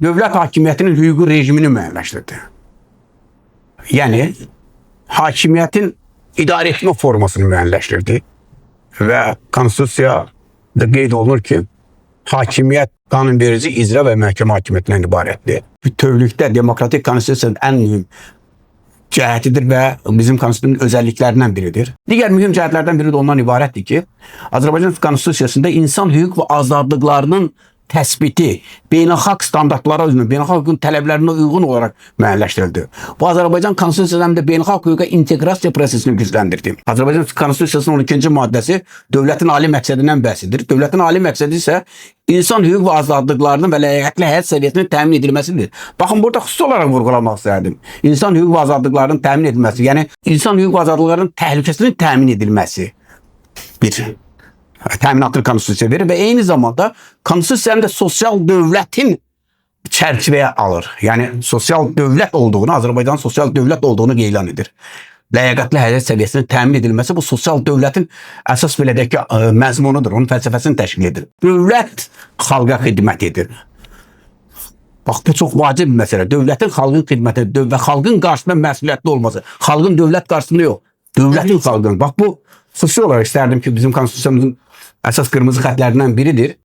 Dövlət hakimiyyətinin hüquqi rejimini müəyyənləşdirdi. Yəni hakimiyyətin idarə etmə formasını müəyyənləşdirdi və konstitusiyada qeyd olunur ki, hakimiyyət qanunverici, icra və məhkəmə hakimiyyətindən ibarətdir. Bütövlükdə demokratik konstitusiyanın ən mühüm cəhətidir və bizim konstitusiyanın özəlliklərindən biridir. Digər mühüm cəhətlərdən biri də ondan ibarətdir ki, Azərbaycan konstitusiyasında insan hüquq və azadlıqlarının təsbiti beynəlxalq standartlara uyğun, beynəlxalq hüququn tələblərinə uyğun olaraq müəyyənləşdirildi. Bu Azərbaycan konstitusiyası həm də beynəlxalq hüquqa inteqrasiya prosesini gücləndirdi. Azərbaycan konstitusiyasının 12-ci maddəsi dövlətin ali məqsədindən bəhs edir. Dövlətin ali məqsədi isə insan hüquq və azadlıqlarının və ləyaqətli həyat səviyyəsinin təmin edilməsidir. Baxın burada xüsusi olaraq vurğulamaq istərdim. İnsan hüquq və azadlıqlarının təmin edilməsi, yəni insan hüquq və azadlıqlarının təhlükəsizliyinin təmin edilməsi bir təminatlı konstitusiya verir və eyni zamanda konstitusiya həm də sosial dövlətin çərçivəyə alır. Yəni sosial dövlət olduğunu, Azərbaycanın sosial dövlət olduğunu elan edir. Ləyaqətli həyat səviyyəsinin təmin edilməsi bu sosial dövlətin əsas belə deyək ki, məzmunudur, onun fəlsəfəsini təşkil edir. Dövlət xalqa xidmət edir. Bax bu çox vacib bir məsələ. Dövlətin xalqın xidməti və xalqın qarşısında məsuliyyətli olması. Xalqın dövlət qarşısında yox, dövlətin xalqın. Bax bu xüsusi olaraq istərdim ki, bizim konstitusiyamızın əsas qırmızı xətlərindən biridir.